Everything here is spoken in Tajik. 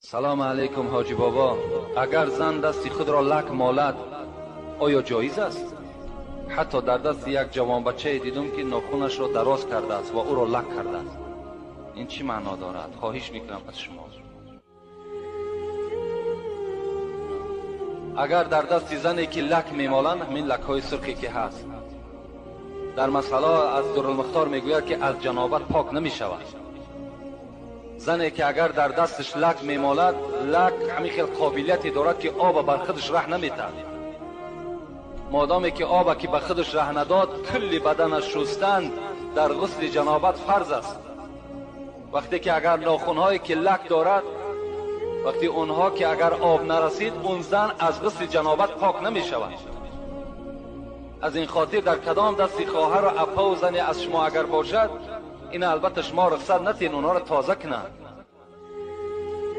Салом алейкум, ҳоҷӣ бобо. Агар зан дасти худро лак молад, оё ҷоиз аст? Ҳатто дар дасти як ҷавонбачае дидум, ки нохунашро дароз кардааст ва ӯро лак кардааст. Ин чӣ маъно дорад? Хоҳиш мекунам аз шумо. Агар дар дасти зане ки лак мемоланд, ҳамин лакҳои сурхе ки ҳаст, дар масъала аз Дурулмухтор мегӯяд, ки аз ҷанобат пок намешавад. Зане ки агар дар дасташ лак мемолад, лак ҳамин хел қобилияте дорад, ки оба бар худаш раҳ наметаҳад. Модоме ки оба ки ба худаш раҳ надод, кулли баданаш шустан дар ғусли ҷанобат фарз аст. Вақте ки агар нохунҳое ки лак дорад, вақти онҳо ки агар об нарасид, он зан аз ғусли ҷанобат пок намешавад. Аз ин хотир дар кадом дасти хоҳару апаву зане аз шумо агар бошад, ин албатта шумо рухсат натиҳед онҳоро тоза кунанд.